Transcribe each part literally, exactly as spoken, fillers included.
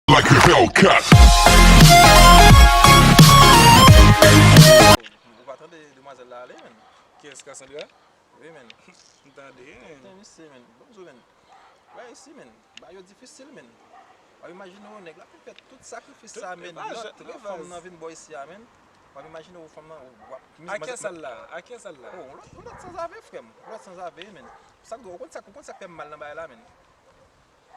Like a Hellcat. Ou pa tande demwazèl la ale, menn? Kiyès, Cassandra? Wi, menn. M tande, menn. Tande misye, menn. Bonjou, menn. Wè, isi, menn. Bagay yo difisil, menn. W ap imajine w, nèg la fin fè tout sakrifis sa, Li menn. pa Lòt, jan- li lòt pa fanm jan- nan vin bò isi a, menn. W ap imajine w fanm nan. W ap, A kiyès al la? A kiyès al la? Oh, yon lòt, yon lòt sanzave, frè m. Yon lòt sanzave, menn. Sa k, ou konn sa, ou konn sa k fè m mal nan bagay la, menn?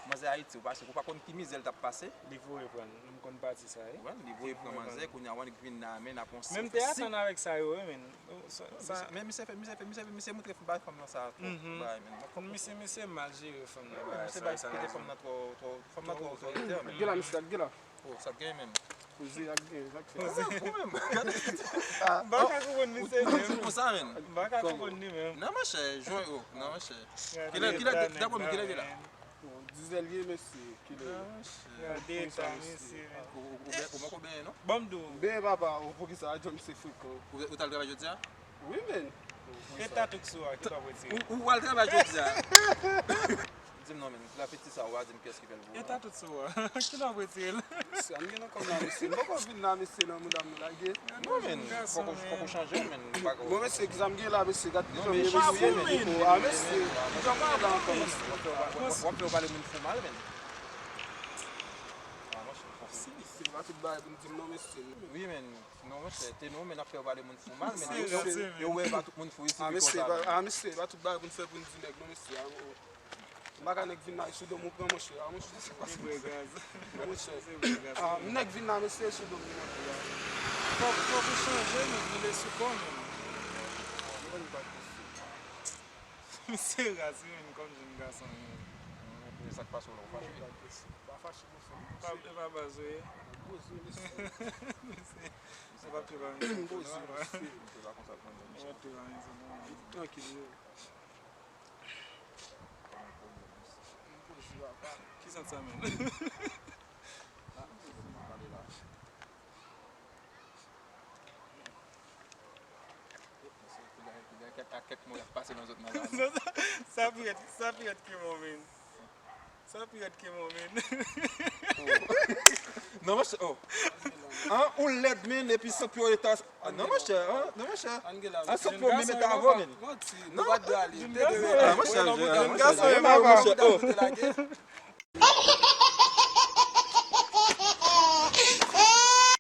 Manzè Ayiti, ou pase, ou pa konn ki mizè l t ap pase. Li voye pran l. M konn pati sa, wi. Wè, li voye pran manzè, kounye a, w annik vin la, menn, ap yon Men m te atann avèk sa yo, wi, menn. Oh, sa- sa- Men misye fè, misye fè, misye fè, misye montre bay fanm nan sa twòp. Mhm. Bay, menn. Misye, misye mal jere fanm nan. Wè, Bagay misye sa, bay sa, kite sa. Fanm nan twò, twò, fanm nan twò otoriter, menn. Gen la, misye, gade, gen la. Oh, sa k gen, menn. Poze ak gen, sa k fè. Wè, ou menm. M pa ka konprann misye Ou menm. di konsa, menn. M pa ka konprann li menm. Non, monchè, jwè, oh, non, monchè. Gade Kilè, kilè, eta nèg dapre mwen, la, kilè li la? menn. Bon, dizè l ye, mesye, kilè. Non, monchè. Gade eta misye, menn. Ou, ou, ou, ou poko benyen, non? Ban m di w. Ben, papa, ou poukisa a John se frekan? Ou, ou t al travay jodi a? Wi, menn. Eta tout sou a, ki pa pwetire. Ou, ou al travay jodi a? Di m non, menn. Lapeti sa, ou a di m kiyès ki fè l pou ou. Eta tout sou a. Ki pa pwetire l. Mesye, an gen nan kòm la, mesye. M poko vin la, mesye, nan mouda m lage. Non, menn. Fòk ou, fòk ou chanje, menn. Ou pa Bon, mesye, ki sa m gen la, mesye? Gade Non, jan m men ye, chanje, mesye. menn. Oh, ah, mesye. Jan m la ankò, mesye. W ap fè, w ap fè, w ap fè w pale moun fou mal, menn. Ah, monchè, fò fou. Se pa tout bagay pou n di m non, mesye. Wi, menn. Non, monchè, te nou, menn, ap fè w pale moun fou mal, menn. Mesye, Yo, yo, mesye, yo wè pa tout moun fou isi, Ah, li mesye, konsa, pa, menn. Ah, mesye, pa tout bagay pou n fè pou n di nèg non, mesye. Ah, oh. M pa ka nèg vin la sou do m ou pran, monchè. Ah, monchè, se pa Se vre, gaz. Monchè. Se vre, gaz. Ah, nèg vin la, mesye, sou do m li monte la. Fòk, fòk ou chanje, menn, vile sou kò, menn. Mwen pa posib. Misye raz, wi, menn, kòm jenn gason, menn. Sa k pase w la, ou fache? Pa fache, mesye. Pa, pa baz, wi. Poze, mesye. Misye, misye pa pye pa misye. Poze, mesye. Se pa konsa l konn. Pa pye pa misye, non. Trankil, yo. Ki sant sa, menn? Kèk mo y ap pase nan zòt nan la. Sa pi rèd, sa pi rèd ke mò, menn. Sa pi rèd ke mò, menn. Non, monchè, oh. An, ou lèd, menn, epi sant pyo eta. Ah, non, monchè, an, non, monchè. Ann gen la. An, sant pyo menm eta avè w, menn. Manti, nou pa t dwe ale. Te dwe Ah, monchè, Jenn je, gason, monchè, jenn je, monchè, oh. te lage.